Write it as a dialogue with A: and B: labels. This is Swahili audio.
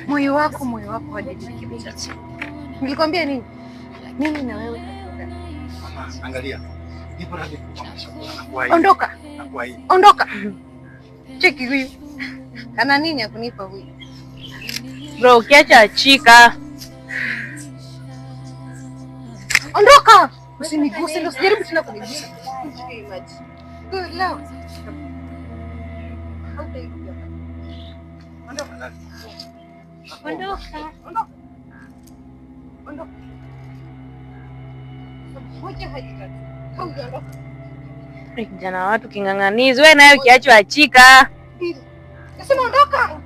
A: Moyo wako, moyo wako hadi nikicha. Nilikwambia nini? Mimi na wewe.
B: Mama, angalia. Nipo radhi kukupa maisha.
A: Ondoka.
B: Nakuahidi.
A: Ondoka. Cheki huyu. Ana nini ya kunipa huyu?
C: Bro, ukiacha achika.
A: Ondoka. Usiniguse, ndio usijaribu tena kunigusa. Good love. Ondoka.
C: Ondoka.
A: Ondoka. Ondoka. Moja hadi tatu. Haujaondoka.
C: Kijana watu king'ang'anizi, wewe nayo ukiachwa achika.
A: Mbili. Nasema ondoka.